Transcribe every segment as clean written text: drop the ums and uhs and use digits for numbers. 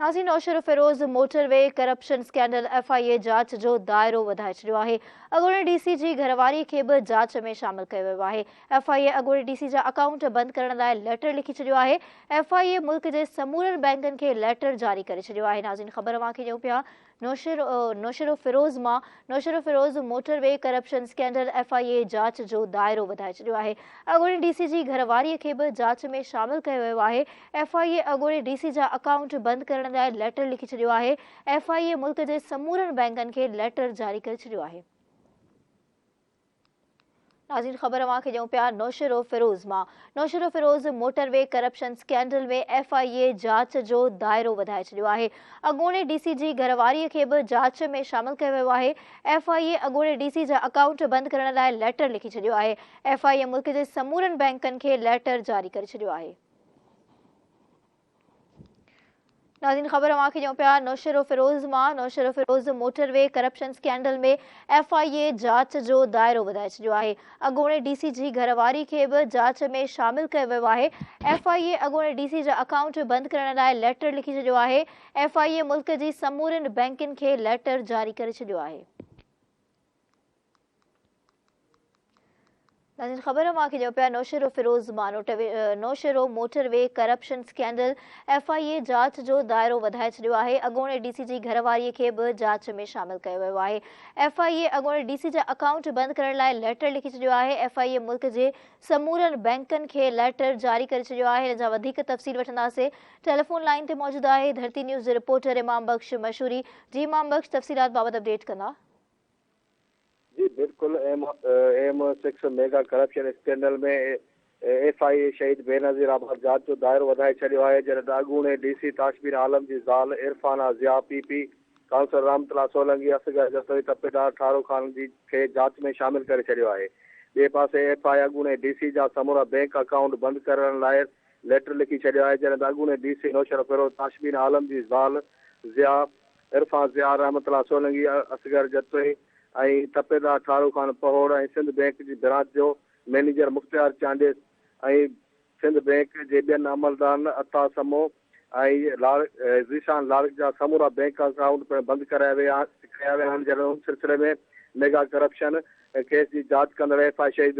ناظرين Naushahro Feroze motorway corruption scandal F I A جاچ جو دائرو وڌائي ڇڏيو آهي، اڳوڻي ڊي سي جي گهرواري کي به جاچ ۾ شامل ڪيو ويو آهي، ايف I اي اڳوڻي ڊي سي جا اڪائونٽ بند ڪرڻ لاء ليٽر لکي ڇڏيو آهي، ايف I اي ملڪ جي سمورن بئنڪن کي ليٽر جاري ڪري ڇڏيو آهي، ناظرين خبر اوهان کي ڏيون پيا نوشهروفيروز مان Naushahro Feroze motorway corruption scandal F I A جاچ جو دائرو وڌائي ڇڏيو آهي، اڳوڻي ڊي سي جي گهرواري کي به جاچ ۾ شامل ڪيو ويو آهي، ايف I اي اڳوڻي ڊي سي جا اڪائونٽ بند ڪرڻ لاء ليٽر لکي ڇڏيو آهي، ايف I اي ملڪ جي سمورن بئنڪن کي ليٽر جاري ڪري ڇڏيو آهي. ناظرين خبر اوهان کي ڏيون پيا نوشهروفيروز مان Naushahro Feroze motorway corruption scandal ۾ F I A جاچ جو دائرو وڌائي ڇڏيو آهي اڳوڻي ڊي سي جي گهرواري کي به جاچ ۾ شامل ڪيو ويو آهي ايف I اي اڳوڻي ڊي سي جا اڪائونٽ بند ڪرڻ لاء ليٽر لکي ڇڏيو آهي ايف I اي ملڪ جي سمورن بئنڪن کي ليٽر جاري ڪري ڇڏيو آهي. ناظرين خبر اوهان کي ڏيون پيا نوشهروفيروز مان Naushahro Feroze motorway corruption scandal ۾ F I A جاچ جو دائرو وڌائي ڇڏيو آهي اڳوڻي ڊي سي جي گهرواري کي به جاچ ۾ شامل ڪيو ويو آهي ايف I اي اڳوڻي ڊي سي جا اڪائونٽ بند ڪرڻ لاء ليٽر لکي ڇڏيو آهي ايف I اي ملڪ جي سمورين بئنڪن کي ليٽر جاري ڪري ڇڏيو آهي. ناظرين خبر اوهان کي ڏيون پيا نوشهروفيروز مان Naushahro motorway corruption scandal F I A جاچ جو دائرو وڌائي ڇڏيو آهي اڳوڻي ڊي سي جي گهر واري کي به جاچ ۾ شامل ڪيو ويو آهي ايف I اي اڳوڻي ڊي سي جا اڪائونٽ بند ڪرڻ لاء ليٽر لکي ڇڏيو آهي ايف I اي ملڪ جي سمورن بئنڪن کي ليٽر جاري ڪري ڇڏيو آهي ان جا وڌيڪ تفصيل وٺنداسين ٽيليفون لائين تي موجود آهي ڌرتي نيوز جي رپورٽر امام بخش مشوري جي امام بخش تفصيلات بابت اپڊيٽ ڪندا. جي بلڪل M six mega corruption scandal ۾ F I A Shaheed Benazirabad جاچ جو دائرو وڌائي ڇڏيو آهي جڏهن ته اڳوڻي ڊي سي تاشبين عالم جي زال Irfana Zia P P councillor Rahmatullah Solangi Asghar Jatoi Tapedar Tharo Khan جي کي جاچ ۾ شامل ڪري ڇڏيو آهي ٻئي پاسي ايف I اڳوڻي ڊي سي جا سمورا بئنڪ اڪائونٽ بند ڪرڻ لاء ليٽر لکي ڇڏيو آهي جڏهن ته اڳوڻي ڊي سي نوشهروفيروز تاشبين عالم جي زال ضياء عرفان ضياء، رحمت الله سولنگي، اصغر جتوئي ۽ تپيدار ٺارو خان پهوڙ ۽ سنڌ بئنڪ جي برانچ جو مئنيجر مختيار چانڊيي ۽ سنڌ بئنڪ جي ٻين عملدارن عطا سمو ۽ ذيشان لاڙڪ جا سمورا بئنڪ اڪائونٽ پڻ بند ڪرايا ويا آهن جڏهن ان سلسلي ۾ ميگا ڪرپشن ڪيس جي جاچ ڪندڙ ايف I شهيد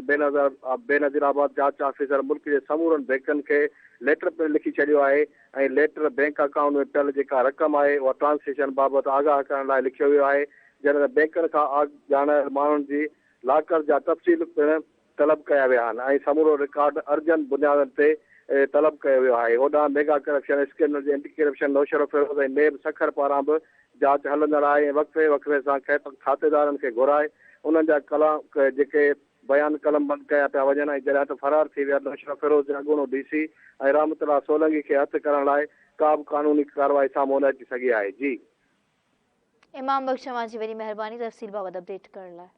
بينظير آباد جاچ آفيسر ملڪ جي سمورن بئنڪن کي ليٽر پڻ لکي ڇڏيو آهي ۽ ليٽر بئنڪ اڪائونٽ ۾ پيل جيڪا رقم آهي اها ٽرانسيشن بابت آگاهه ڪرڻ لاء لکيو ويو آهي جڏهن ته بئنڪن کان ڄاڻايل ماڻهن جي لاڪر جا تفصيل پڻ طلب ڪيا ويا آهن ۽ سمورو رڪارڊ ارجنٽ بنيادن تي طلب ڪيو ويو آهي. هوڏانهن ميگا ڪرپشن اسڪينڊل جي anti corruption Naushahro Feroze ۽ NAB Sukkur پاران به جاچ هلندڙ آهي ۽ وقفي وقفي سان کاتيدارن کي گهرائي انهن جا جيڪي بيان قلمبند ڪيا پيا وڃن ۽ جڏهن ته فرار ٿي ويل نوشهروفيروز جي اڳوڻو ڊي سي ۽ رحمت الله سولنگي کي هٿ ڪرڻ لاء ڪا به قانوني ڪارروائي سامهون نه اچي سگهي آهي. جي. امام بخش اوهان جي وڏي مهرباني تفصيل بابت اپڊيٽ ڪرڻ لاء.